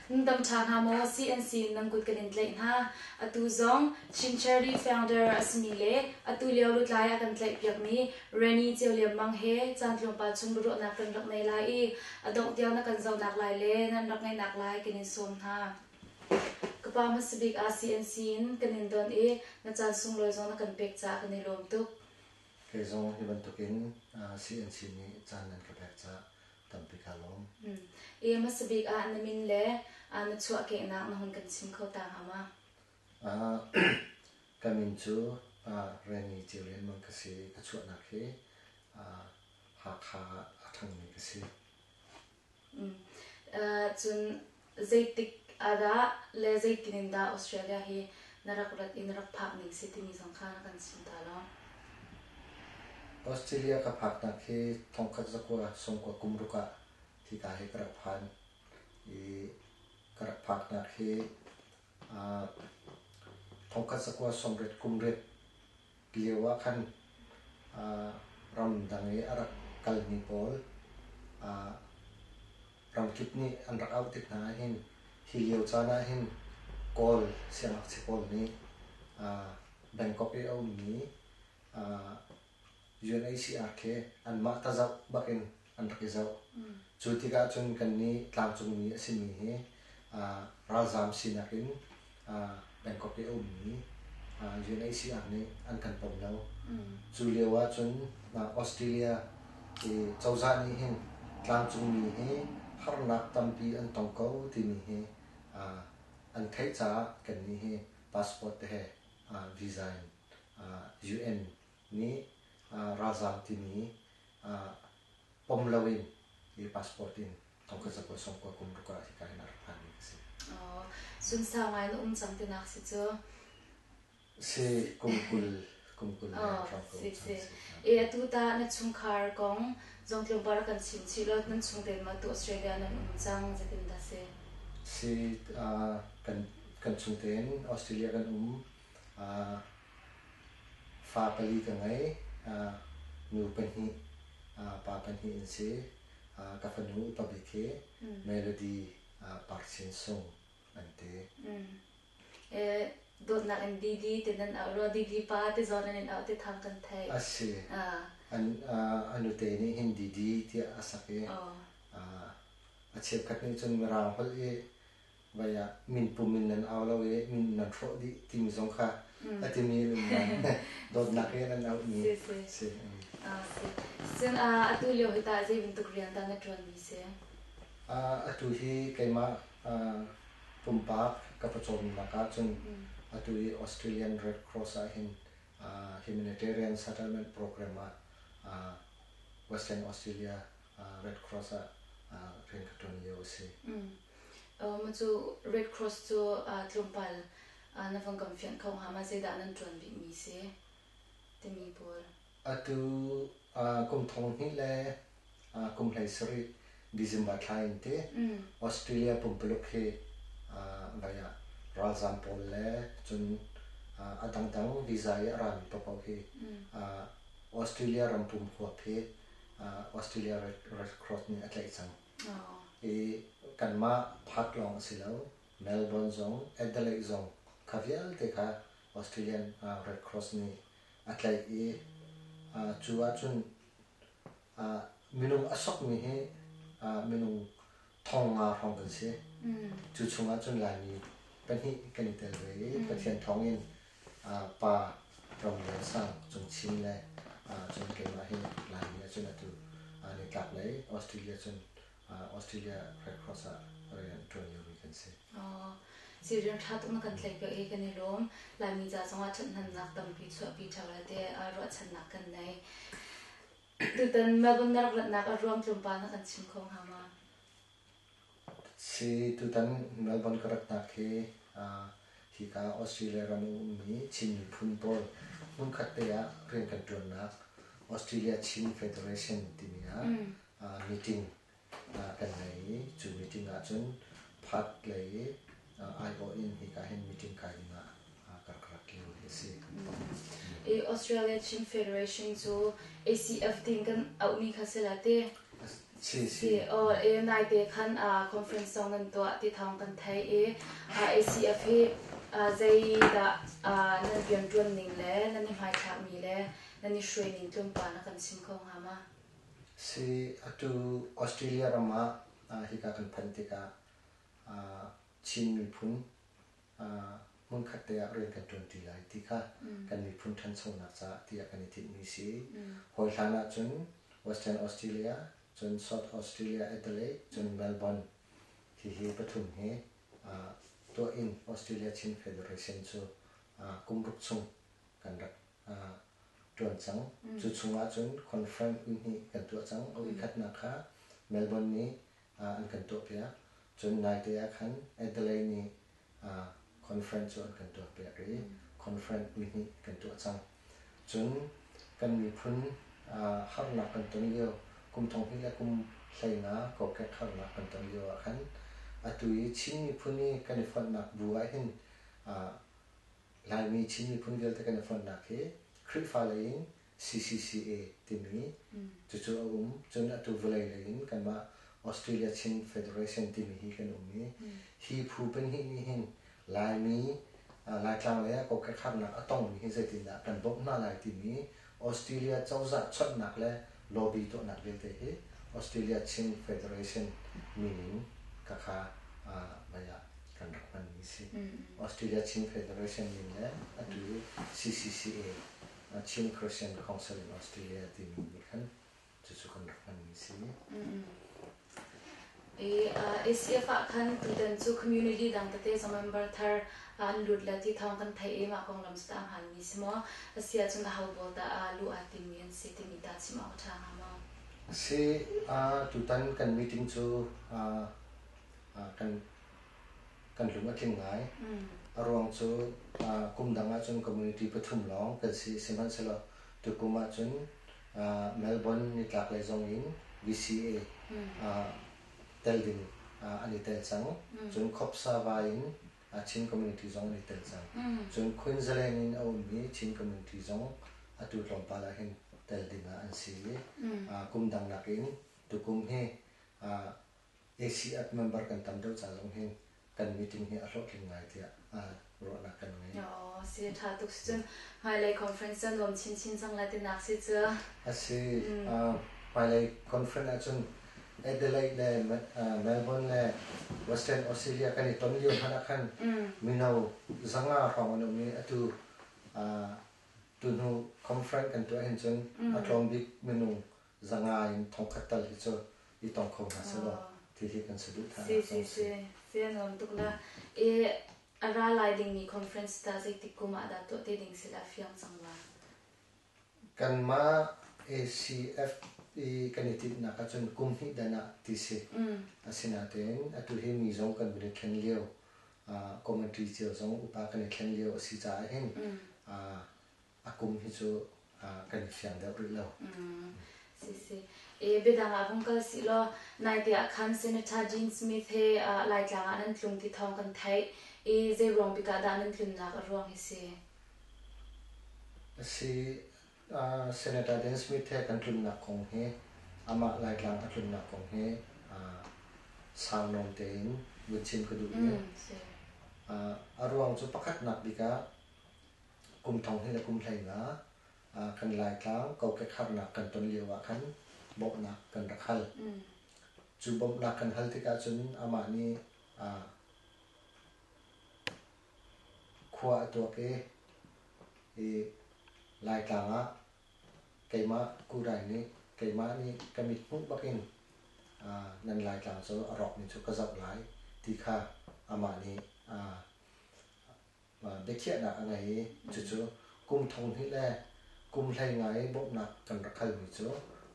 Nan dam ṭha hna maw? CNC in nan kut kan in tlaih hna. Atu zong Chin Charity founder a simi le atu lio lutlai a kan tlaihpiakmi Renny Ceu Lian Mang he caan tlawmpal chung biaruahnak kan rak nei lai i a dongh tiang na kan zohnak lai le nan rak ngaihnak lai kan in sawm hna. Ka pa hmasa bik ah CNC in kan in don i na caan sunglawi zong na kan pek caah kan i lawm tuk. Kei zong hi bantukin CNC nih caan nan ka pek caah tampi kaa lawm. I hmasa bik ah na min le na chuahkehnak na hun kan chim kho ta hnga ma? Ka min cu Renny Ceu Lian Mang ka si. Ka chuahnak hi Hakha ah a ṭhangmi ka si. Cun zeitik ah dah le zeitin in dah Australia hi na rak rat i na rak phak ning si timi zong kha na kan chim ta law. Australia ka phaknak hi thongkhat zakua sawmkua kum ruk ah hika hi ka rak phan i ka rak phaknak hi thongkhat zakua sawmriat kum riat lio ah khan ramdang i a rak kalmi pawl ramkip nih an rak auh tik hna ahhin hi lio caan ahhin Kawl siangngakchia pawl nih Bangkok i a ummi UNHCR khi anmah tazoh bakin an rak i zoh. Cu tikah cun kannih tlangcungmi a simi hi ralzaam sinak in Bangkok i a ummi UNHCR nih an kan pom lo. Cu lio ah cun Australia i cozah nih hin tlangcungmi hi harnak tampi an tong ko timi hi an theih caah kannih hi passport te he visa in UN nih ralzaam timi pom loin i passport in thongkhat zakua sawmkua kum ruk ah hika hin a rak phanmi ka si. Sunsau ngai na um cang tinak si cu. Si kum 20 kum 20 le hrawng ka um cang si. E atu ta na chungkhar kong zong tlawmpal rak kan chim chih law nan chung tein ma tu Australia nan um cang zeitin dah si? Si kan kan chung tein Australia kan um. Fa pali ka ngei. Nu pahnih, pa pahnih an si. Ka fanu upa bik hi Melody Par Chin Sung an ti. Dawtnak in Didi ti nan auh rua. Didi pa ti zawn nan in auh ti thang kan theih. A si. A nute nih hin Didi tiah a sak i a cheukhat nih cun Mirang holh i vai ah minpum in nan au lo i min nan hrawh dih timi zong kha a timi an um nain dawtnak he nan auhmi si. Si. Cun atu lio hi tah zei bantuk rian dah na ṭuanmi si? Atu hi keimah pumpak ka pawcawmnak ahcun atu hi Australian Red Cross ah hin Humanitarian Settlement Program ah Western Australia Red Cross ah rian ka ṭuan lio a si. Mah cu Red Cross cu tlawmpal na van kan fianh kho hnga ma? Zeidah nan ṭuan bikmi si timi pawl. Atu kum thong hnih le kum hlei sarih December thla in ti Australia pumpuluk hi vai ah ralzaam pawl le cun a dangdang visa i a rami paohpaoh hi Australia ram pum huap hi Australia Red Cross nih a tlaih cang. I kanmah Perth lawng a si lo, Melbourne zong, Adelaide zong kha vialte kha Australian Red Cross nih a tlaih i cu ahcun minung a sokmi hi minung thong nga hrawng kan si. Cu chungah cun Laimi pahnih kan i tel ve i Pathian thawngin pa Ram Lian Sang Cung Chin le cun keimah hi Laimi ahcun atu nitlak lei Australia cun Australia Red Cross ah rian ṭuan liomi kan si. Si rian ṭha tuk na kan tlaih piak i kan i lawm. Laimi ca zongah ṭhathnemnak tampi chuahpi ṭheo le te ruahchannak kan nei. Tutan Melbourne na rak ratnak a ruang tlawmpal na kan chim kho hnga ma? Si tutan Melbourne ka ratnak hi hika Australia ram i ummi Chin miphun pawl hmunkhat te ah rian kan ṭuannak Australia Chin Federation timi ah meeting kan ngei i cu meeting ahcun Perth lei i aiawh in hika hin meeting kai dingah ka rak rat lio hi a si. Australia Chin Federation cu ACF tiin kan auhmi kha si la te? Si Si aw e naite khan conference zong nan tuah ti thawng kan theih i ACF hi zeidah nan rianṭuan ning le nan i hmaithlak mi le nan i hruai ning tlawmpal na kan chim kho hnga ma? Si atu Australia ram ah hika kan phanh tikah Chin miphun hmunkhat te ah rian kan ṭuanṭi lai ti kha kan miphun ṭhanchonak caah tiah kan i tinhmi si. Hawi hlan ahcun Western Australia, cun South Australia Adelaide, cun Melbourne hihi pathum hi tuah in Australia Chin Federation cu kum ruk chung kan rak ṭuan cang. Cu chungah cun conference hnih kan tuah cang. A khatnak kha Melbourne nih an kan tuahpiak. Cun naite ah khan Adelaide nih conference cu an kan tuahpiak i conference hnih kan tuah cang. Cun kan miphun harnak kan ton lio kum thong hnih le kum 15 kokek harnak kan ton lio ah khan atu i Chin miphun i kan i fonhnak bu ah hin Laimi Chin miphun vialte kan i fonhnak hi Khrihfa lei in CCCA timi cucu a um. Cun atu vawlei lei in kanmah Australia Chin Federation timi hi kan um i hi phu pahnih nih hin Laimi Laitlang lei ah kokek harnak a tongmi hi zeitindah kan bawmh hna lai timi Australia cozah chawnhnak le lobby tuahnak vialte hi Australia Chin Federation min in khakha mei ah kan rak hmanmi si. Australia Chin Federation min le atu CCCA Chin Christian Council in Australia timi nih khan cucu kan rak hmanmi si. I ACF ah khan tutan cu community dang tete zong member thar an lut le ti thawng kan theih i mah konglam cu ta hmaanmi si maw? A si ahcun aho pawl dah luh aa timmi an si timi ta chim awk a ṭha hnga maw? Si, tutan kan meeting cu kan kan lung a tling ngai. A ruang cu kum dang ahcun community pathum lawng kan si. Sihmanhsehlaw tukum ahcun Melbourne nitlaklei zong in VCA tel ding an i tel cang. Cun Khopsava in Chin community zong an i tel cang. Cun Queensland in a ummi Chin community zong atu tlawmpal ah hin tel ding ah an si. Kum dang nakin tukum hi ACF member kan tam deuh ca zong hin kan meeting hi a hlawhtling ngai tiah ruahnak kan ngei. Oh, si ṭha tuk si cun hmailei conference cu nuam chinchin cang lai tinak si cu. A si. Hmailei conference ahcun Adelaide le Melbourne le Western Australia kan i ton lio hmanh ah khan mino 500 hrawng an um i atu tuhnu conference kan tuah hin cun a tlawm bik minung 500 in 1000 tal hi cu i tong kho hna selaw ti hi kan saduhthah Si si si si a nuam tuk la i a ra lai dingmi conference ta zeitik kum ah dah tuah te ding si la fiang cang la? Kanmah ACF i kan i tinhnak ahcun kum hnih dan ah ti si. Asinain atu hi mi zong kan vun i thlen lio, committee cio zong upa kan i thlen lio a si caah hin a kum hi cu kan i fiang deuh rih lo. Si si. E biadang ah vung kal si law naite ah khan Senator Dean Smith he Laitlang ah nan tlung ti thawng kan theih i zei ruang bik ah dah nan tlunnak a ruang hi si? Si Senator Dean Smith he kan tlunnak kong hi amah Laitlang a tlunnak kong hi sau nawn tein vun chim ka duh i a ruang cu pakhatnak bik ah Kum thong hnih le kum 15 kan Laitlang kokek harnak kan ton lio ah khan bawmhnak kan rak hal. Cu bawmhnak kan hal tikah cun amah nih khua a tuak i Laitlang ah keimah Kurai nih keimah nih ka mit hmuh bakin nan Laitlang cu a rawkmi cu ka zoh lai ti kha amah nih biakhiahnak a ngei i cucu kum thong hnih le kum 15 i bawmhnak kan rak halmi cu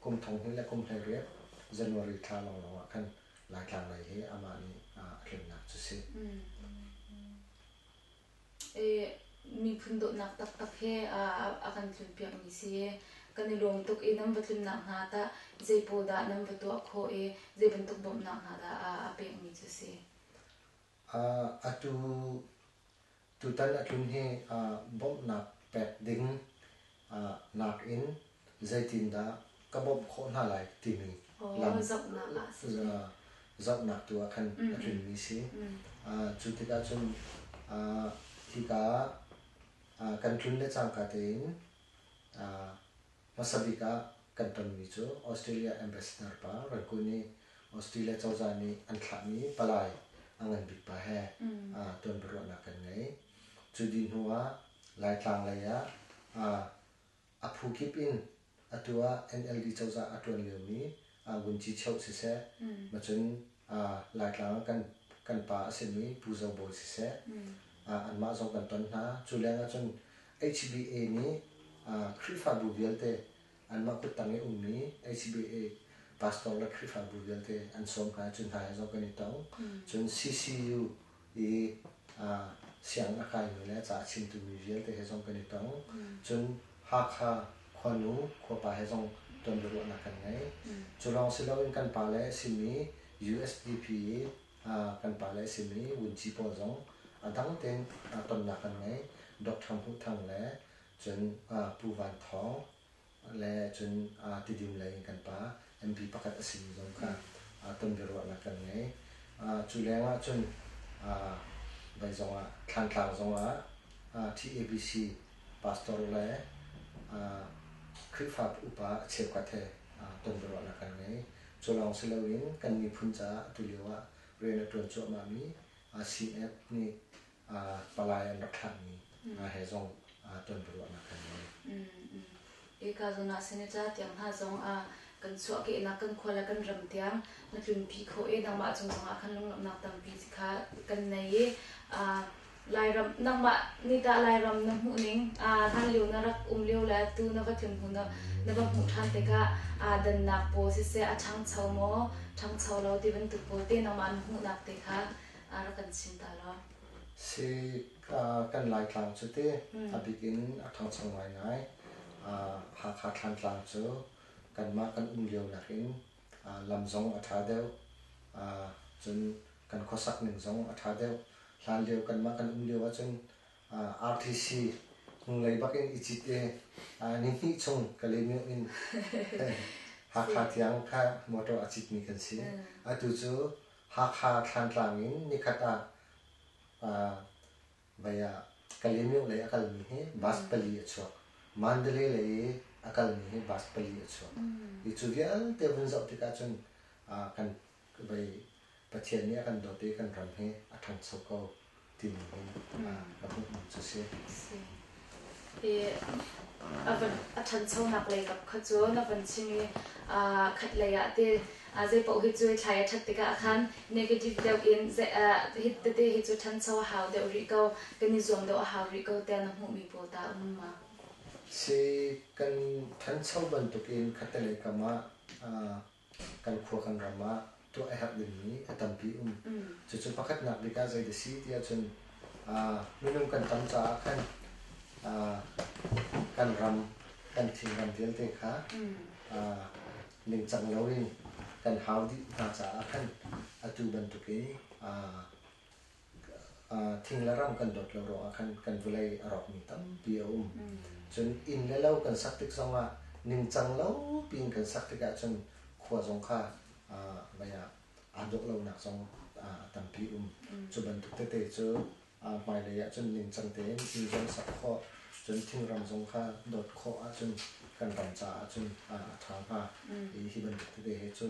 kum thong hnih le kum 18 January thla lawnglawng ah khan Laitlang lei hi amah nih a tlunnak cu si. Miphun dawtnak taktak he a kan tlunpiakmi si. Kan i lawm tuk i nan va tlunnak hna tah zei pawl dah nan va tuah khawh i zei bantuk bawmhnak hna dah a pekmi cu si? Atu tutan a tlun hi bawmhnak pek ding nakin zeitindah ka bawmh khawh hna lai timi Lam zohnak tu ah khan a tlunmi si. Cu tikah cun hika kan tlun le cangka tein hmasa bik ah kan tonmi cu Australia Ambassador pa Rangoon i Australia cozah nih an thlahmi palai a ngan bik pa he tuanbiaruahnak kan ngei. Cu dih hnu ah Laitlang lei ah a phu kip in atu ah NLD cozah a ṭuan liomi Vunci Cheuh siseh, macun Laitlang ah kan pa a simi Pu Zo Bawi siseh, anmah zong kan ton hna. Cu leng ahcun HBA nih Khrihfabu vialte anmah kuttang i ummi HBA pastor le Khrihfabu vialte an sawm hna i cu hna he zong kan i tong. Cun CCU i sianginn a kaimi le ca a chimtumi vialte he zong kan i tong. Cun Hakha khuanu khuapa he zong tonbiaruahnak kan ngei. Cu lawng si loin kan pale a simi USDP i kan pale a simi vunci pawl zong a dang tein tonnak kan ngei. Dr. Hmuh Thang le cun Pu Van Thawng le cun Tidim lei in kan pa MP pakhat a simi zong kha tonbiaruahnak kan ngei. Cu lengah cun voi zongah Thlantlang zongah TABC pastor le Khrihfa upa cheukhat he tonbiaruahnak kan ngei. Cu lawng si loin kan miphun caah atu lio ah rian a ṭuan cuahmahmi CNF nih palai an rak thlahmi he zong tonbiaruahnak kan ngei. Eka zawn ah senator tiang hna zong ah kan chuahkehnak kan khua le kan ram tiang na tlunpi khawh i nangmah cung zongah khan lunglawmhnak tampi kha kan nei i Lairam nangmah nih tah Lairam na hmuh ning hlan lio na rak um lio le tu na va tlun hnu na va hmuh ṭhan tikah aa dannak pawl siseh a ṭhangcho maw ṭhangcho lo ti bantuk pawl te nangmah na hmuhnak te kha rak kan chim ta law. Si kan Laitlang cu ti a bik in a ṭhangcho ngaingai. Hakha Thlantlang cu kanmah kan um lio nakin lam zong a ṭha deuh. Cun kan khuasak ning zong a ṭha deuh. Hlan lio kanmah kan um lio ahcun RTC hnulei bak in i cit i nihnih chung Kalaymyo in Hakha tiang kha motor a citmi kan si. Atu cu Hakha Thlantlang in nikhat ah vai ah Kalaymyo lei a kalmi hi bus pali a chuak. Mandalay lei i a kalmi hi bus pali a chuak. Hi cu vialte vun zoh tikah cun kan vai Pathian nih a kan dawt i kan ram hi a ṭhangcho ko timi hi ka hmuhmi cu a si. I a ṭhanchonak lei kap kha cu na van chim i khatlei ah ti zeipaoh hi cu thlai a ṭhat tikah khan negative deuh in hi tete hi cu ṭhancho a hau deuh rih ko, kan i zuam deuh a hau rih ko tiah na hmuhmi pawl ta um ma? Si kan ṭhancho bantukin khattelei kam ah kan khua kan ram ah tuah a herh dingmi a tampi um. Cucu pakhatnak bik ah zei dah si ti ahcun minung kan tam caah khan kan ram kan thingram vialte kha ningcang loin kan hau dih hna caah khan atu bantukin Thing le ram kan dawt lo ruangah khan kan vawlei a rawkmi tampi a um. Cun inn le lo kan sak tik zongah ningcang lo piin kan sak tikah cun khua zong kha vei ah aa dawh lonak zong a tampi um. Cu bantuk tete cu hmailei ah cun ningcang tein inn zong sak khawh, cun thingram zong kha dawt khawh ahcun kan ram caah cun a ṭha hnga. Hi bantuk tete hi cu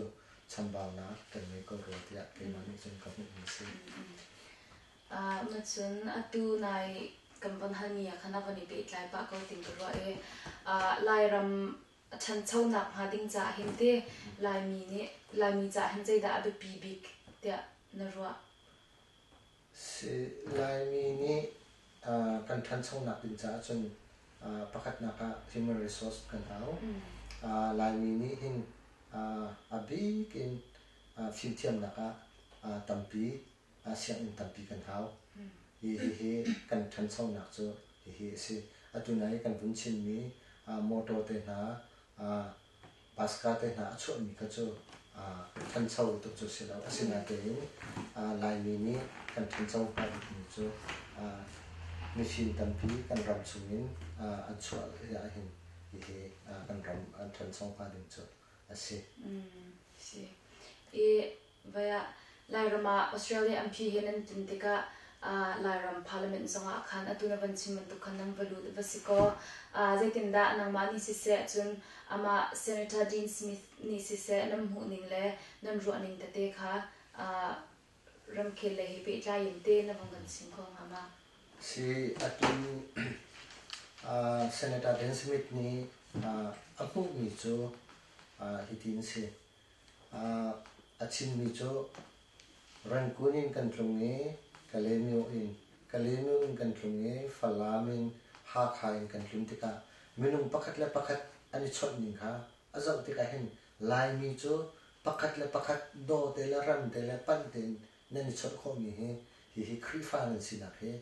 chambaunak kan ngei ko rua tiah keimah nih cun ka hmuhmi a si. Na cun atu nai kan von halmi ah khan a von i pehtlai pah ko ting ka ruah i Lairam a ṭhanchonak hnga ding caah hin ti Laimi nih Laimi caah hin zeidah a biapi bik tiah na ruah? Si Laimi nih kan ṭhanchonak ding caah cun pakhatnak ah human resource kan hau. Laimi nih hin a bik in fimthiamnak ah tampi sianginn tampi kan hau. Hihi kan ṭhanchonak cu hihi a si. Atu nai kan vun chimmi motor te hna, baska te hna a chuahmi kha cu ṭhancho tuk cu si lo. Asinain Laimi nih kan ṭhancho hnga bikmi cu mifim tampi kan ram chungin an chuah ahhin hihi kan ram an ṭhancho hnga ding cu a si. Si. I vai ah Lairam ah Australia MP he nan tlun tikah Lairam Parliament zongah khan atu na van chim bantuk khan nan va lut va si kaw zeitindah nangmah nih siseh cun amah Senator Dean Smith nih siseh nan hmuh ning le nan ruah ning tete kha ramkhel lei he pehtlai in te na vung kan chim kho hnga ma? Si atu Senator Dean Smith nih a hmuhmi cu hitin si. A chimmi cu Rangoon in kan tlung i Kalaymyo in, Kalaymyo in kan tlung i Falam in Hakha in kan tlun tikah minung pakhat le pakhat an i chawnh ning kha a zoh tikah hin Laimi cu pakhat le pakhat daw te le rem te le panh tein nan i chawnh khawhmi hi hihi Khrihfa nan sinak hi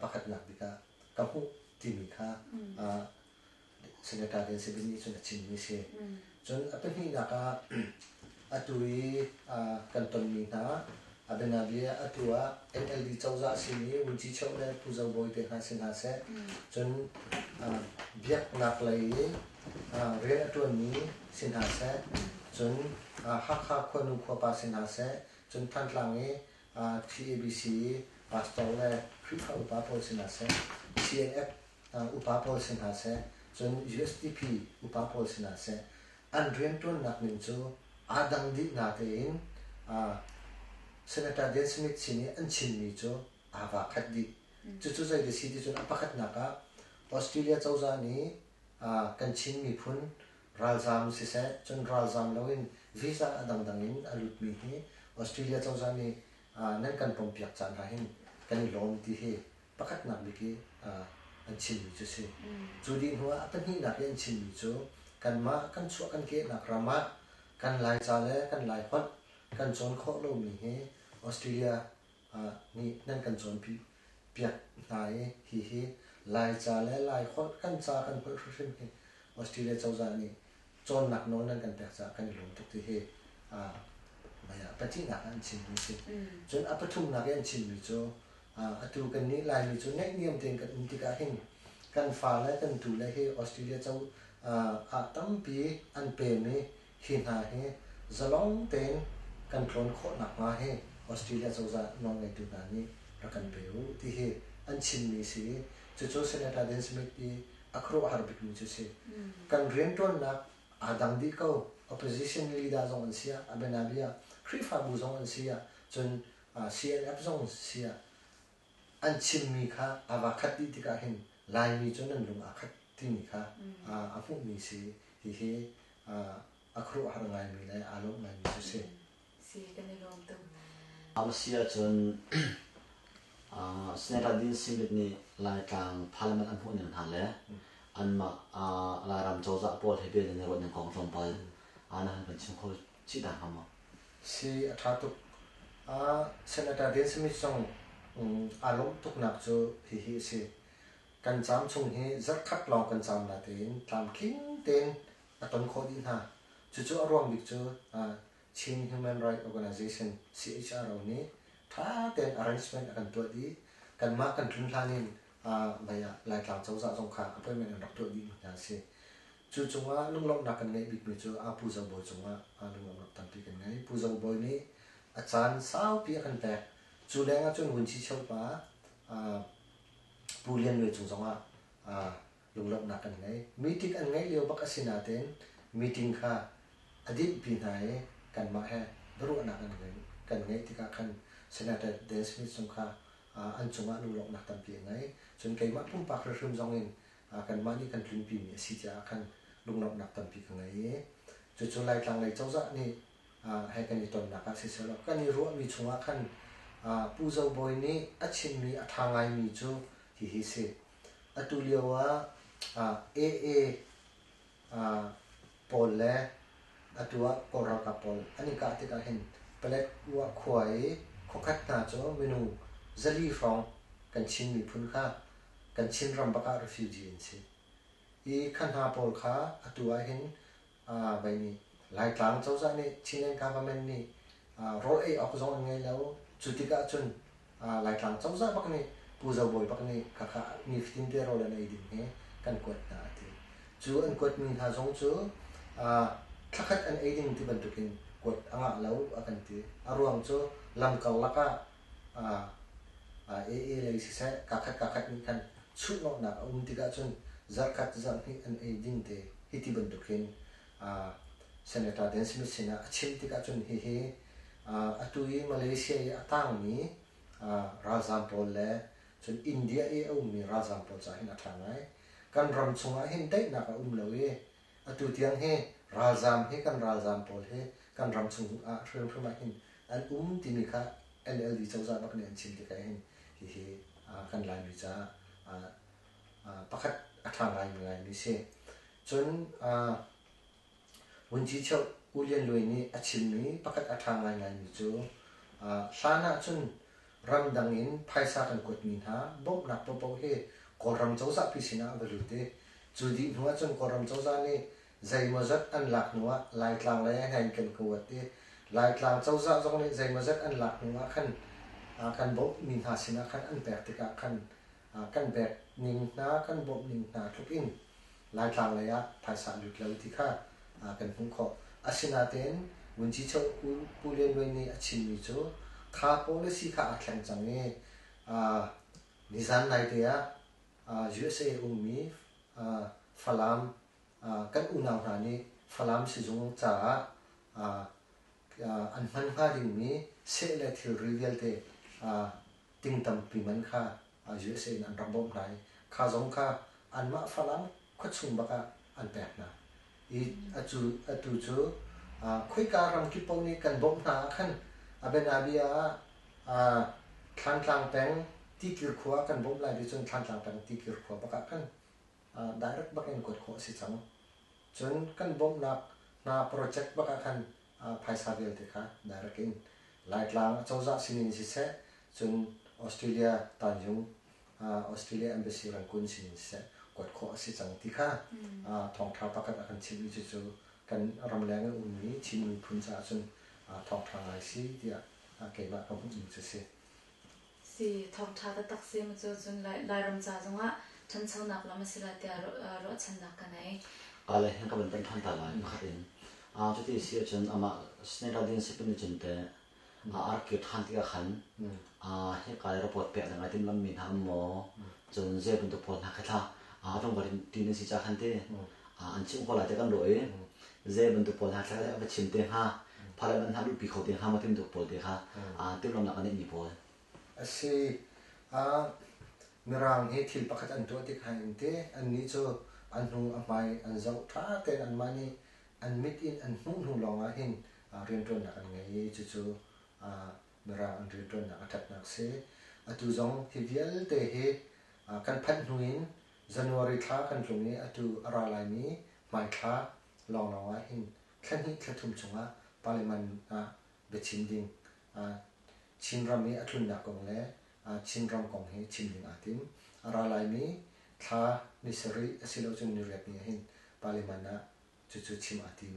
pakhatnak bik ah ka hmuh timi kha Senator Lian Sibin nih cun a chimmi a si. Cun a pahnihnak ah atu i kan tonmi hna a bianabia atu ah NLD cozah a simi Vunci Cheuh le Pu Zo Bawi te hna si hna seh, cun biaknak lei i rian a ṭuanmi si hna seh, cun Hakha khuanu khuapa si hna seh, cun Thantlang i TABC i pastor le Khrihfa upa pawl si hna seh, CNF upa pawl si hna seh, cun USDP upa pawl si hna seh, an rianṭuannak ning cu aa dang dih natein Senator Dan Smith sin i an chimmi cu aa vaa khat dih. Cucu zei ti si ti cun a pakhatnak ah Australia cozah nih kan Chin miphun ralzaam siseh, cun ralzaam loin visa a dangdang in a lutmi hi Australia cozah nih nan kan pompiak caan ah hin kan i lawm ti hi pakhatnak bik i an chimmi cu si. Cu dih hnu ah a pahnihnak i an chimmi cu kanmah kan chuah kan kehnak ram ah kan Laica le kan Laiholh kan cawn khawh lomi hi Australia nih nan kan cawnpi piak hna i hihi Laica le Laiholh kan ca kan holh hrimhrim hi Australia cozah nih cawnnak nawl nan kan pek caah kan i lawm tuk ti hi pahnihnak ah an chimmi a si. Cun a pathumnak i an chimmi cu atu kannih Laimi cu naihniam tein kan um tikah hin kan fale kan tule hi Australia co ah tampi an pem i hi hna hi zalong tein kan tlawn khawh nakhnga hi Australia cozah nawlngeitu hna nih rak kan pe u ti hi an chimmi si i cucu Senator Dan Smith i a khuaruahhar bikmi cu si. Kan rianṭuannak aa dang dih ko. Opposition leader zong an si ah, a bianabia Khrihfabu zong an si ah, cun CNF zong si ah, an chimmi kha aa va khat dih tikah hin Laimi cu nan lung aa khat timi kha a hmuhmi si. Hihi a khuaruahhar ngaimi le aa lawmh ngaimi cu si. Si, kan i lawm tuk. A si ahcun Senator Dean Smith nih Laitlang Parliament an hmuh ning hna le anmah Lairam cozah pawl he bia nan i ruah ning kong tlawmpal na han kan chim kho chih ta hnga maw? Si, a ṭha tuk. Senator Dean Smith zong aa lawmh tuknak cu hihi a si. Kan caam chung hi zarhkhat lawng kan caam natein tlamtling tein a ton khawh dih hna. Cucu a ruang bik cu Chin Human Rights Organization CHRO nih ṭha tein arrangement a kan tuah dih. Kanmah kan tlun hlan in mei ah Laitlang cozah zong kha appointment an rak tuah dihmi hna a si. Cu cungah lunglawmhnak kan ngeih bikmi cu Pu Zo Bawi cungah lunglawmhnak tampi kan ngei. Pu Zo Bawi nih a caan saupi a kan pek. Cu lengah cun Vunci Cheupa Pu Lian Luai cung zongah lunglawmhnak kan ngei. Meeting an ngeih lio bak a si nain meeting kha a dinhpi hna i kanmah he biaruahnak an kan ngeih tikah khan Senator Dan Smith zong kha an cungah lunglawmhnak tampi a ngei. Cun keimah pumpak hrimhrim zong in kanmah nih kan tlunpimi a si caah khan lunglawmhnak tampi ka ngei i cucu Laitlang lei cozah nih he kan i tonnak ah siseh kan i ruahmi chungah khan Pu Zo Bawi nih a chimmi a ṭha ngaimi cu hihi si. Atu lio ah AA pawl le atu ah Kawl ralkap pawl an i kah tikah hin Paletwa khua i khuakhat hna cu minung 400 hrawng kan Chin miphun kha kan Chinram bak ah refugee an si. Hi kha hna pawl kha atu ah hin vei nih Laitlang cozah nih Chinland government nih rawl ei awk zong an ngei lo. Cu tikah cun Laitlang cozah bak nih Pu Zo Bawi bak nih khakha nifatin te rawl an ei ding hi kan kuat hna a ti. Cu an kuatmi hna zong cu thlakhat an ei ding ti bantukin kuat a ngah lo a kan ti. A ruang cu lam karlak ah AA lei siseh kakhat kakhat nih khan chuhhnawhnak a um tikah cun zarhkhat zarhhnih an ei ding te hi ti bantuk hin Senator Dan Smith sinah a chim tikah cun hihi atu i Malaysia i a tangmi ralzaam pawl le cun India i a ummi ralzaam pawl caah hin a ṭha ngai. Kan ram chungah hin daihnak a um lo i atu tiang hi ralzaam hi kan ralzaam pawl hi kan ram chung ah hrimhrim ah hin an um timi kha NLD cozah bak nih an chim tikah hin hihi kan Laimi caah pakhat a ṭha ngaingaimi si. Cun Vuncicheu U Lian Luai nih a chimmi pakhat a ṭha ngaingaimi cu hlan ahcun ramdang in phaisa kan kuatmi hna bawmhnak paohpaoh hi Kawlram cozah pi sinah a va lut i cu dih hnu ahcun Kawlram cozah nih zeimawzat an lak hnu ah Laitlang lei ah hin kan kuat i Laitlang cozah zong nih zeimawzat an lak hnu ah khan kan bawmhmi hna sinah khan an pek tikah khan kan pek ning hna kan bawmh ning hna tluk in Laitlang lei ah phaisa lut lo ti kha kan hmuh khawh. Asinain Vuncicho Pu Lian Luai nih a chimmi cu kha policy kha aa thleng cang i nizan naite ah USA ummi Falam kan unau hna nih Falam sizung caah an hman hnga dingmi seh le thilri vialte ting tampi man kha USA in an rak bawmh hna i kha zong kha anmah Falam khuachung bak ah an pek hna. I atu atu cu khoika ram kip paoh nih kan bawmh hna ah khan a bianabia ah Thlantlang peng Tikir khua kan bawmh lai ti cun Thlantlang peng Tikir khua bak ah khan direct bak in kuat khawh a si cang. Cun kan bawmhnak hna project bak ah khan phaisa vialte kha direct in Laitlang acozah sinin siseh, cun Australia Tanjung Australia Embassy Rangoon sinin siseh kuat khawh a si cang ti kha thawngṭha pakhat a kan chimhmi cu cu kan ramleng in ummi Chin miphun caah cun thawngṭha ngai si tiah keimah ka hmuhmi cu si. Si, thawngṭha taktak si mu cu cun Lairam ca zongah ṭhanchonak lam a si lai tiah ruahchannak ka ngei. Ale hin ka van panh ṭhan ta lai pakhat in. Cuti si ahcun amah Senator Dean Sipin nih cun teh a rak kir ṭhan tikah khan hika i report pek ding ai timhlammi hna um maw cun zei bantuk pawl hna khi thla tlangval ti nan si ca khan ti an chimh ko lai ti kan ruah i zei bantuk pawl hna thla a va chim te hnga parliament hna luhpi kho te hnga maw timtuk pawl te kha timhlamnak an neihmi pawl. A si. Mirang hi thil pakhat an tuah tik hin te annih cu an hnu a hmai an zoh ṭha tein anmah nih an mit in an hmuh hnu lawngah hin rianṭuannak an ngei i cucu Mirang an rianṭuannak a ṭhatnak si. Atu zong hi vialte hi kan phanh hnu in January thla kan tlung i atu a ra laimi hmaithla lawnglawng ah hin thla hnih thla thum chungah parliament ah biachim ding Chinram i a tlunnak kong le Chinram kong hi chim ding aa tim. A ra laimi thla ni sarih asilocun ni riat ni ah hin parliament ah cucu chim aa tim.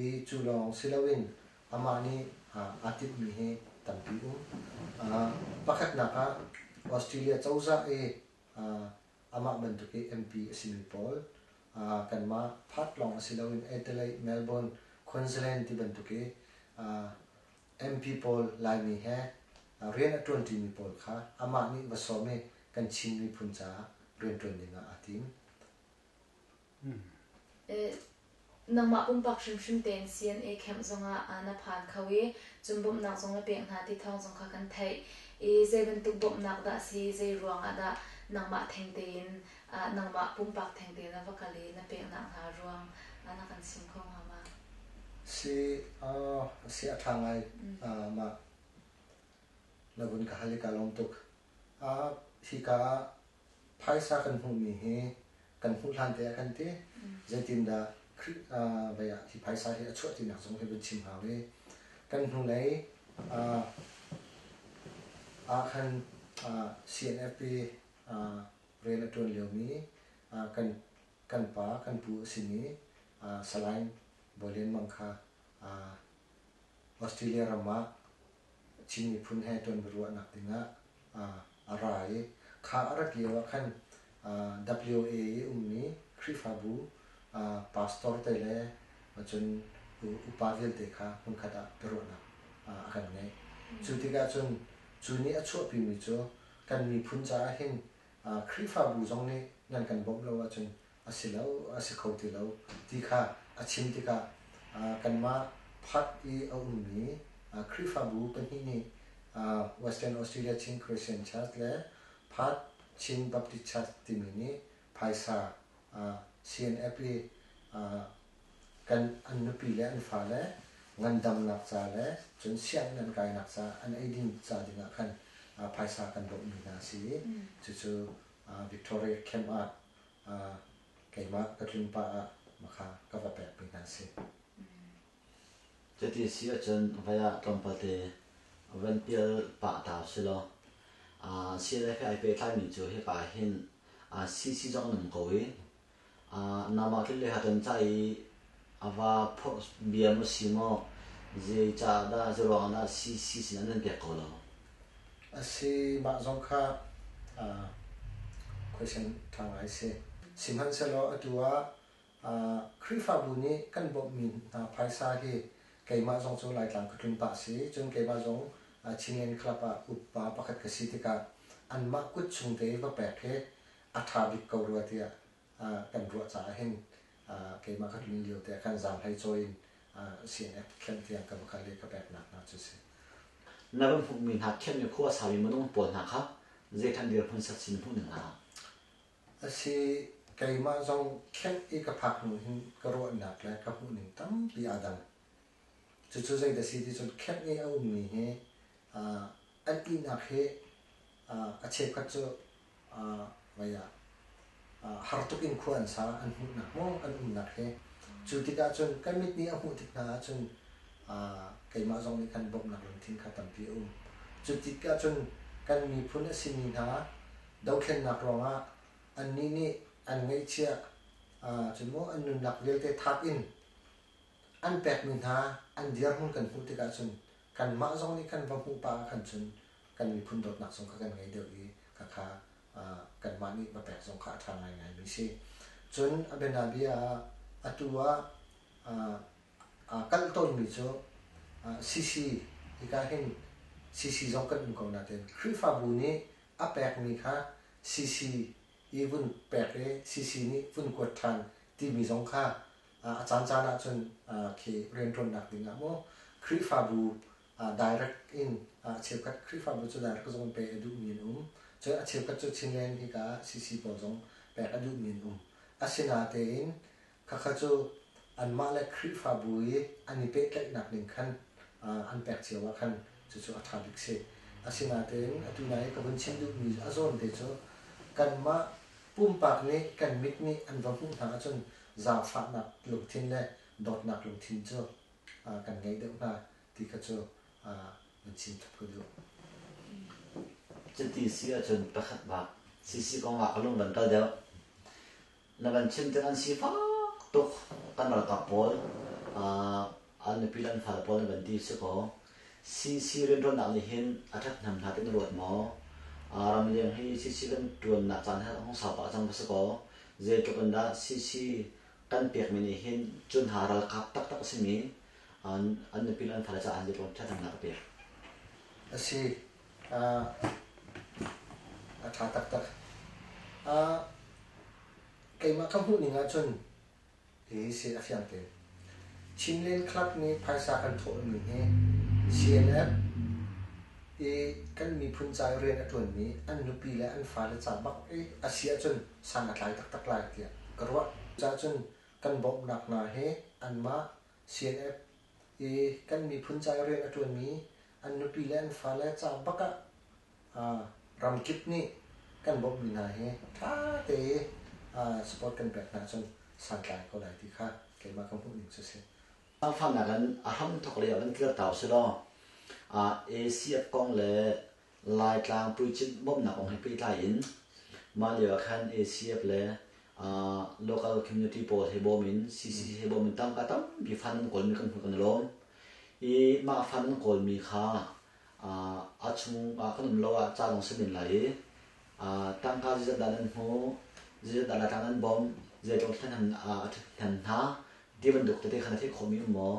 I cu lawng si loin amah nih aa timhmi hi tampi um. Pakhatnak ah Australia cozah i amah bantuk i MP a simi pawl kanmah Perth lawng a si loin Adelaide, Melbourne, Queensland ti bantuk i MP pawl Laimi he rian a ṭuanṭimi pawl kha amah nih va sawm i kan Chin miphun caah rianṭuan dingah aa tim. Nangmah pumpak hrimhrim tein CNA camp zongah na phan kho i cun bawmhnak zong na pek hna ti thawng zong kha kan theih. I zei bantuk bawmhnak dah si, zei ruangah dah nangmah theng tein nangmah pumpak theng tein na va kal i na peknak hna ruang na kan chim kho hnga ma? Si, si a ṭha ngai. Mah na vun ka hal i ka lawm tuk. Hika ah phaisa kan hmuhmi hi kan hmuh hlan te ah kan ti. Zeitindah Khrih vei ah hi phaisa hi a chuah tinak zong hi vun chim hau i kan hnulei ah khan CNFP rian a ṭuan liomi kan kan pa kan pu a simi Salai Bawi Lian Mang kha Australia ram ah Chin miphun he ṭuanbiaruahnak dingah a ra i kha a rat lio ah khan WA i ummi Khrihfabu pastor te le cun upa vialte kha hmunkhat ah biaruahnak a kan ngeih. Cu tikah cun cu nih a chuahpimi cu kan miphun caah hin Khrihfabu zong nih nan kan bawmh lo ahcun a si lo, a si kho ti lo ti kha a chim tikah kanmah Perth i a ummi Khrihfabu pahnih nih Western Australia Chin Christian Church le Perth Chin Baptist Church timi nih phaisa CNF i kan an nupi le an fale ngandamnak ca le cun sianginn an kainak ca an eidin ca dingah khan phaisa kan bawmhmi hna a si i cucu Victoria camp ah keimah ka tlun pah ah makha ka va pekmi hna a si. Cuti si ahcun vai ah tlawmpal te van pial pah ta usilaw CNF he ai pehtlaimi cu hika ah hin CC zong an um ko i nangmah tlun le haton ca i a va phorh bia maw si maw zeicah dah zeiruang ah dah CC sin an nan pek ko lo? A si mah zong kha question ṭha ngai si. Sihmanhsehlaw atu ah Khrihfabu nih kan bawmhmi hna phaisa hi keimah zong cu Laitlang ka tlun pah si. Cun keimah zong Chinland Club ah upa pakhat ka si tikah anmah kut chung te i va pek hi a ṭha bik ko rua tiah kan ruah caah hin keimah ka tlun lio te ah khan zaanghlei cawi in CNF khenh tiang ka va kal i ka peknak hna cu si. Na van hmuhmi hna khenhmi khua saumi minung pawl hna kha zeiṭhan dirhmun set sin hmuh ning hna? A si, keimah zong khenh i ka phak hnu hin ka ruahnak le ka hmuhning tampi aa dang. Cucu zeidah si ti cun khenh i a ummi hi an ihnak hi a cheukhat cu vei ah har tuk in khua an sa, an hmuhnak maw an umnak hi. Cu tikah cun kan mit nih a hmuh tik hna ahcun keimah zong nih khan bawmhnak lungthin kha tampi a um. Cu tikah cun kan miphun a simi hna dothlennak ruangah annih nih an ngeihchiah cun maw an nunnak vialte thap in an pekmi hna an dirhmun kan hmuh tikah cun kanmah zong nih kan va hmuh pah ah khan cun kan miphun dawtnak zong kha kan ngei deuh i khakha kanmah nih va pek zong kha a ṭha ngaingaimi si. Cun a bianabia ah atu ah aa kalh tawnmi cu CC hika hin CC zong kan um ko nain Khrihfabu nih a pekmi kha CC i vun pek i CC nih vun kuat ṭhan timi zong kha a caancaan ahcun khi rianṭuannak ding ah maw Khrihfabu direct in a cheukhat Khrihfabu cu direct zong pe a duhmi an um. Cun a cheukhat cu Chinland hika CC pawl zong pek a duhmi an um. Asinatein khakha cu anmah le Khrihfabu i an i pehtlaihnak ning khan an pek cio ah khan cucu a ṭha bik si. Asinatein atu nai i ka vun chim duhmi a zawn te cu kanmah pumpak nih kan mit nih an va hmuh hna ahcun zaangfahnak lungthin le dawtnak lungthin cu kan ngei deuh hna ti kha cu vun chim thap ka duh. Cuti si ahcun pakhat bak CC kong ah ka lung van kal deuh. Na kan chim tik an sifak tuk kan ralkap pawl an nupi le an fale pawl na van ti si kaw CC rianṭuannak nih hin a ṭhathnem hna ti na ruat maw? Ramleng hi CC kan ṭuannak caan hi a hung sau pah cang va si kaw zeitluk in dah CC kan pekmi nih hin cu hna ralkap taktak a simi an nupi le an fale caah zeitluk in ṭhathnemnak a pek? A si. A ṭha taktak. Keimah ka hmuhning ahcun hihi si a fiang tein. Chinland Club nih phaisa kan thawhmi hi CNF i kan miphun ca i rian a ṭuanmi an nupi le an fale ca bak i a si ahcun san a tlai taktak lai tiah ka ruah. Cucaah kan bawmhnak hna hi anmah CNF i kan miphun ca i rian a ṭuanmi an nupi le an fale ca bak ah ramkip nih kan bawmhmi hna hi ṭha tein support kan pek hna ahcun santlai ko lai ti kha keimah ka hmuh ning cu a si. Zaangfahnak in a hramthawk lei ah van kir ta usih law ACF kong le Laitlang puicimh bawmhnak kong he pehtlai in mah lio ah khan ACF le local community pawl he bawm in CCC he bawm in tangka tampi fund an kawlmi kan hmuh kan i lawm. I mah fund an kawlmi kha a chung ah kan um lo ah ca lawng si men lai i tangka zeizat dah nan hmuh, zeizat dah Laitlang nan bawmh, zeitluk a ṭhathnem hna ti bantuk tete kha na theih khawhmi um maw?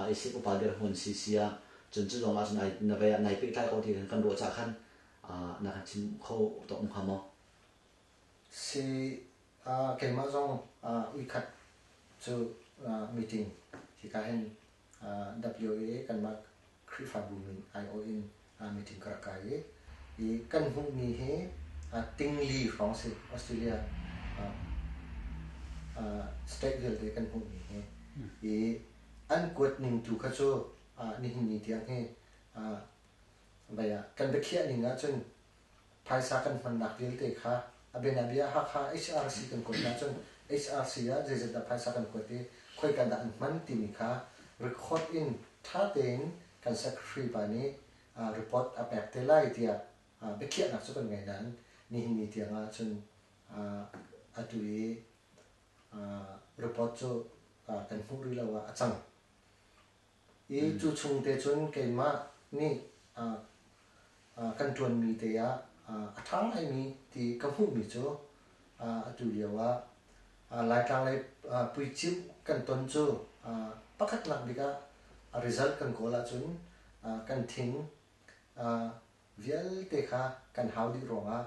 ACF upa dirhmun si si ah cun cu zong ah cun ai na vei ah nai pehtlai ko ti kan ruah cah khan na kan chim kho tawk hnga maw? Si keimah zong uikhat cu meeting hika hin WA kanmah Khrihfabu min aiawh in meeting ka rak kai i, i kan hmuhmi hi tingli hrawng si Australia state vialte kan hmuhmi hi i an kuat ning tu kha cu nihin ni tiang hi vai ah kan biakhiah ning ahcun phaisa kan hmannak vialte kha a bianabia Hakha HRC kan kuat ahcun HRC ah zeizat dah phaisa kan kuat i khoika dah an hman timi kha record in ṭha tein kan secretary pa nih report a pek te lai tiah biakhiahnak cu kan ngei nain nihin ni tiang ahcun atu i report cu kan hmuh rih lo ah a cang. I cu chung te cun keimah nih kan ṭuanmi te ah a ṭha ngaimi ti ka hmuhmi cu atu lio ah Laitlang lei puicimh kan ton cu pakhatnak bik ah a result kan kawl ahcun kan thing vialte kha kan hau dih ruangah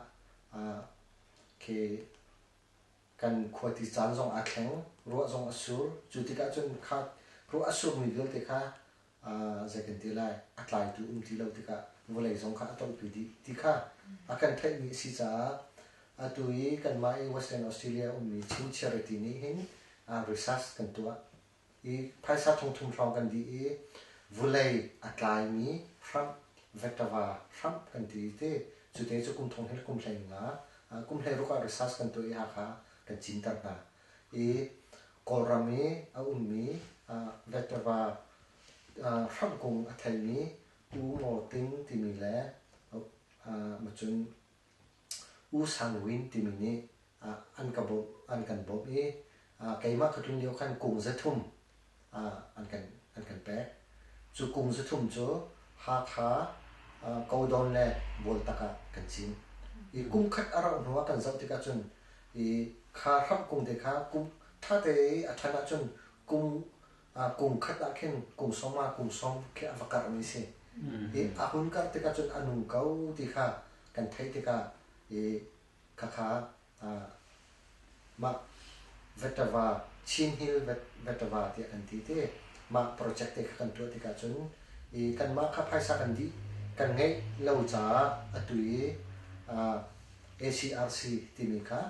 khi kan khuati caan zong aa thleng, ruah zong a sur. Cu tikah cun kha ruah a surmi vialte kha zei kan ti lai, a tlaitu um ti lo tikah vawlei zong kha a tolhpi dih ti kha a kan theihmi a si caah atu i kanmah i Western Australia ummi Chin Charity nih hin research kan tuah i phaisa thongthum hrawng kan dih i vulei a tlaimi hramh vettava hramh kan ti te cu te cu kum thong hi kum hlei nga kum hlei ruk ah research kan tuah i Hakha kan cinter hna i Kawlram i a ummi vettava hramh kung a theimi U Ngaw Ting timi le macun U San Win timi nih an ka bawmh an kan bawmh i keimah ka tlun lio khan kung 300 an kan pek. Cu kung 300 cu Hakha, Kodon le Bualtak ah kan cin. I kum khat a rauh hnu ah kan zoh tikah cun i kha hramh kung te kha kum ṭhate i a ṭhan ahcun kum kum khat ah khin kum sawm ah kum sawm khi a va karhmi si. I a hun karh tikah cun a nung ko ti kha kan theih tikah i khakha mah Vettava Chin Hill Vettava tiah kan ti te mah project te kha kan tuah tikah cun i kanmah kha phaisa kan dih kan ngeih lo caah atu i ACRC timi kha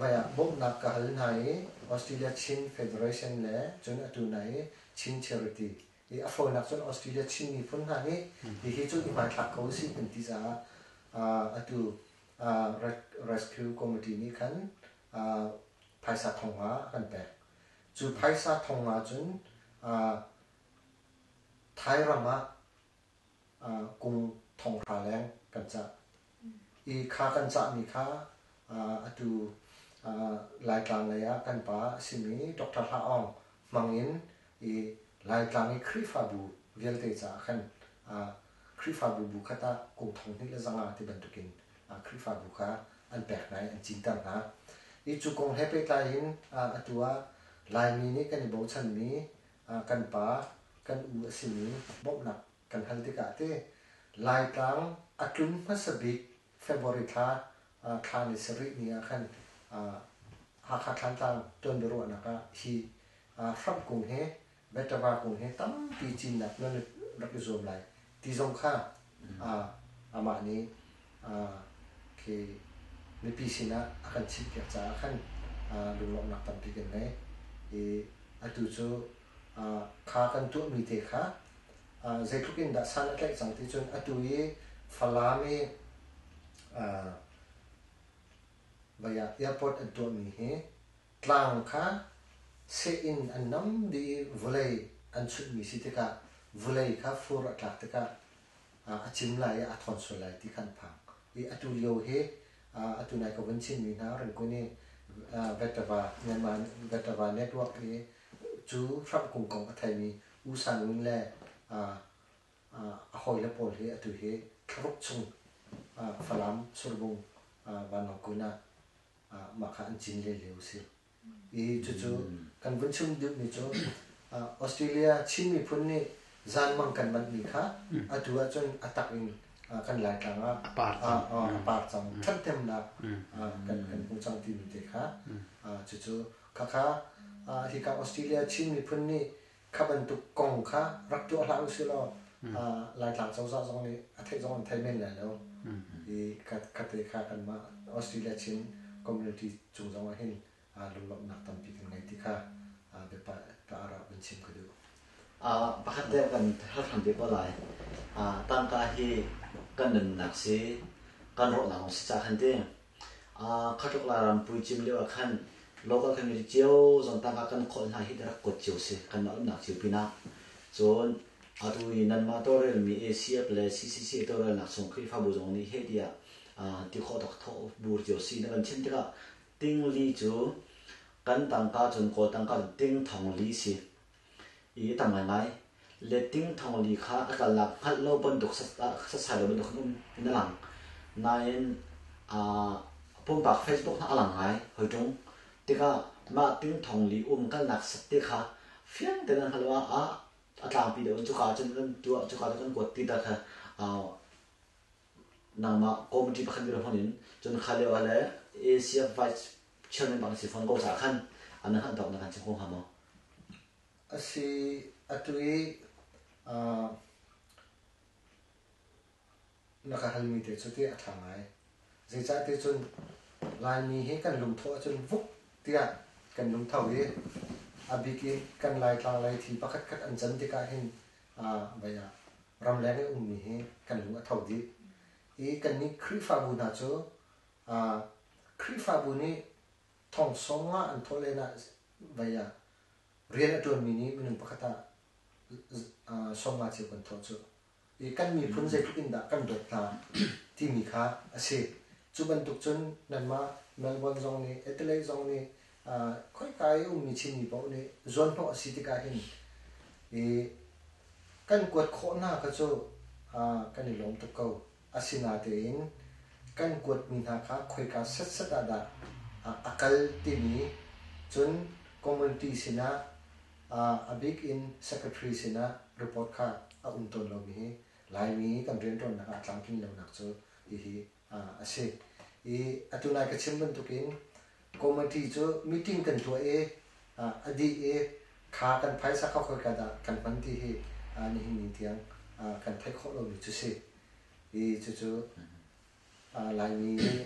vai ah bawmhnak ka hal hna i Australia Chin Federation le cun atu na i Chin Charity i a fawinak cun Australia Chin miphun hna nih hihi cu i hmaithlak ko usih kan ti caah atu Rescue Committee nih khan phaisa thong nga a kan pek. Cu phaisa thong nga cun Thai ram ah kung thong hra leng kan cah. I kha kan cahmi kha atu Laitlang lei ah kan pa a simi Dr. Hla Aung hmang in i Laitlang i Khrihfabu vialte caah khan Khrihfabu bu khat ah kum thong hnih le zanga ti bantukin Khrihfabu kha an pek hna i an cinter hna. I cu kong he pehtlai in atu ah Laimi nih kan i bochanmi kan pa, kan u a simi bawmhnak kan hal tikah te Laitlang a tlun hmasa bik February thla thla ni sarih ni ah khan Hakha Thlantlang tuanbiaruahnak ah hi hramhkung he Vetava kung he tampi cinnak nan rak i zuam lai ti zong kha amah nih khi mipi sinah a kan chimhpiak caah khan lunglawmhnak tampi kan ngei. I atu cu kha kan tuahmi te kha zeitluk in dah san a tlaih cang ti cun atu i Falam i vei ah airport an tuahmi hi tlang kha seh in an nam dih i vawlei an chunhmi si tikah vawlei kha fur a tlak tikah a cim lai i a thawn sual lai ti kha an phang. I atu lio hi atu nai ka vun chimmi hna Rangoon i Vettava Myanmar Vettava network i cu hramhkung kong a theimi U San Win le a hawile pawl hi atu hi thlaruk chung Falam Surbung Vanlawng kun ah mah kha an cin len lio a si. I cucu kan vun chim duhmi cu Australia Chin miphun nih zanmang kan manhmi kha atu ahcun a tak in kan Laitlang ah a par cang, a par cang ṭhathnemnak kan kan hmu cang timi te kha cucu khakha hika Australia Chin miphun nih kha bantuk kong kha rak tuah hlah usih law Laitlang cozah zong nih a theih zong an thei men lai lo. I khate kha kanmah Australia Chin community cung zong ah hin lunglawmhnak tampi kan ngei ti kha biapa ah vun chim ka duh. Pakhat te kan hal hram te ko lai. Tangka hi kan nunnak si, kan rawhnak zong si ca khan ti. Khatluk Lairam puicim lio ah khan local community cio zong tangka kan khawlh hna hi rak kuat cio si kanmah umnak cio pinah. Cun atu i nanmah tawlrelmi ACF le CCC tawlrelnak chung Khrihfabu zong nih heh tiah ti khawh tawk thawh bur cio si na kan chim tikah tingli cu kan tangka cun Kawl tangka cun ting thong li si. I tam ngaingai. Le ting thong li kha a kalnak hngalh lo bantuk setsai lo bantuk khan um in a lang. Nain pumpak Facebook hna a lang ngai hoi ṭung. Tikah mah ting thong li um kalnak set te kha fiang tein an hngalh ah a tlangpi deuh in cuka cun kan tuah cuka cun kan kuat ti ta kha nangmah committee pakhat dirhmun in cun kha lio ah le Asia Vice Chairman bang si fawn ko caah khan an hngalh tawk na kan chim kho hnga maw? Asi atu i na ka halmi te cu ti a ṭha ngai. Zeicah ti cun Laimi hi kan lungthawh ahcun vuk tiah kan lungtho i a bik in kan Laitlang lei thil pakhatkhat an can tikah hin vai ah ramleng i ummi hi kan lung a tho dih. I kannih Khrihfabu hna cu Khrihfabu nih thong sawm nga an thawh len ah vai ah rian a ṭuanmi nih minung pakhat ah sawm nga cio kan thawh cu. I kan miphun zeitluk in dah kan dawt hna timi kha a si. Cu bantuk cun nanmah Melbourne zong nih Adelaide zong nih khoika i ummi Chinmi paoh nih zuanhnawh a si tikah hin i kan kuat khawh hna kha cu kan i lawm tuk ko. Asinatein kan kuatmi hna kha khoika setset ah dah a kal timi cun community sinah a bik in secretary sinah report kha a um tawn lomi hi Laimi kan rianṭuannak ah a tlamtlin lonak cu hihi a si. I atu nai ka chim bantukin committee cu meeting kan tuah i a dih i kha kan phaisa kha khoika dah kan hman ti hi nihin ni tiang kan theih khawh lomi cu si. I cucu Laimi nih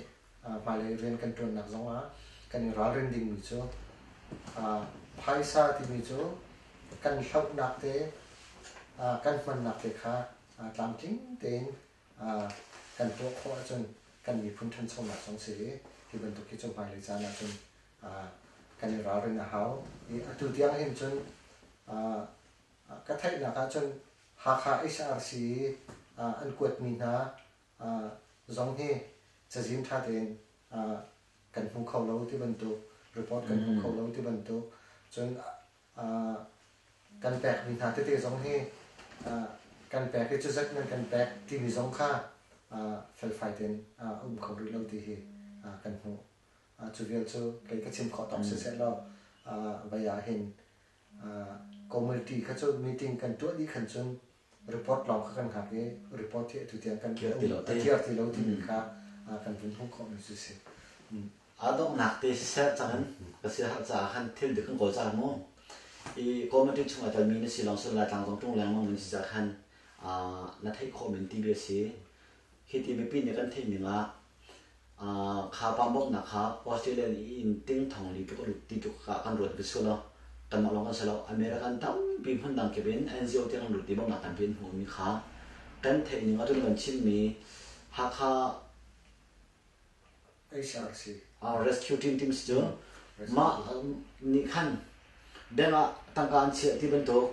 hmailei rian kan ṭuannak zongah kan i ralrin dingmi cu phaisa timi cu kan hlohnak te kan hmannak te kha tlamtling tein kan tuah khawh ahcun kan miphun ṭhanchonak zong si i hi bantuk hi cu hmailei caan ahcun kan i ralrin a hau. I atu tiang hin cun ka theihnak ahcun Hakha HRC i an kuatmi hna zong hi cazin ṭha tein kan hmu kho lo ti bantuk report kan hmu kho lo ti bantuk cun kan pekmi hna tete zong hi kan pek i cuzat nan kan pek timi zong kha felfai tein a um kho rih lo ti hi kan hmuh. Cu vial cu kei ka chim khawh tawk siseh law vai ah hin community kha cu meeting kan tuah dih khan cun report lawng kha kan hngak i report hi atu tiang kan a ti lo timi kha kan vun hmuh khawhmi cu si. A donghnak te siseh cang ka siaherh caah khan thil dik kan kawl caah mu i committee chung a telmi na si lawng sun Laitlang zong ṭung lengmang min si caah khan na theih khawh min ti bia si. Hi ti mipi nih kan theih ning ah kha pa bawmhnak kha Australia nih in ting thong li tluk a lut ti tluk ah kan ruat bisul lo. Kanmah lawng kan si lo. American tampi hmun dang kip in NGO tiang an lut i bawmhnak tampi an hmuhmi kha kan theih ning ahcun kan chimmi Hakha HRC rescue team tim si cu mah nih khan bank ah tangka an chiah ti bantuk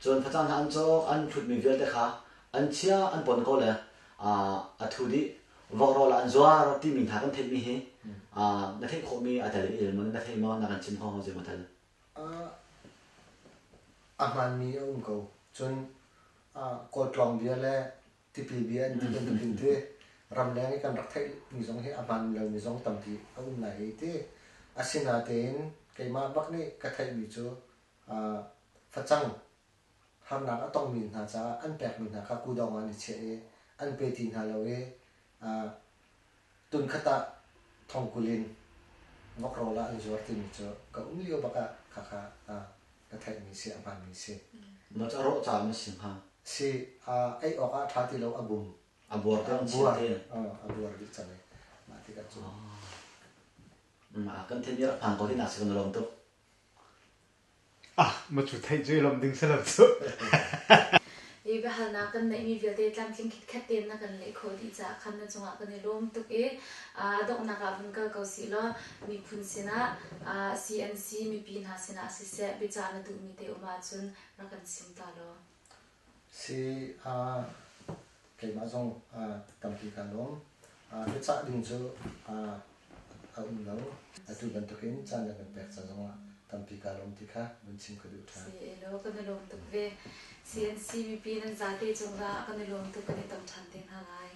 cun facang hna an cawk an hlutmi vialte kha an chia an pon ko le a thu dih vok rawl ah an zuar timi hna kan theihmi hi na theih khawhmi a tel in maw na thei maw na kan chim kho hnga zei maw tel A hmaanmi a um ko. Cun Kawltlawng bia le tipil bia an ti bantukin ti ramleng i kan rak theihmi zong hi a hmaan lomi zong tampi a um lai i ti. Asinatein Keimah bak nih ka theihmi cu facang harnak a tongmi hna caah an pekmi hna kha kudawng ah an i chiah i an pe ti hna lo i tunkhat ah thongkul in vok rawl ah an zuar timi cu ka um lio bak ah khakha ka theihmi si, a hmaanmi si. Mah cu a rawh caah maw si hnga? Si, ei awk ah a ṭha ti lo, a bum. A buar te an chiah te. A buar dih cang i mah tikah cun. Kan theihmi rak phan ko ti nak si kan i lawm tuk. Ah, ma cu theih cu i lawmh ding si lo cu. Hi biahalnak kan neihmi vialte tlamtling khitkhet tein na kan leh khawh dih caah khan na cungah kan i lawm tuk i a donghnak ah vun kal ko sih law miphun sinah CNC mipi hna sinah siseh biacah na duhmi te um ahcun rak kan chim ta law. Si keimah zong tampi kaa lawm. Biacah ding cu a um lo. Atu bantukin caan na kan pek ca zongah tampi kaa lawm ti kha vun chim ka duh ṭhan. Si elaw, kan i lawm tuk ve. CNC mipi nan zate cungah kan i lawm tuk, kan i tong ṭhan te hna lai.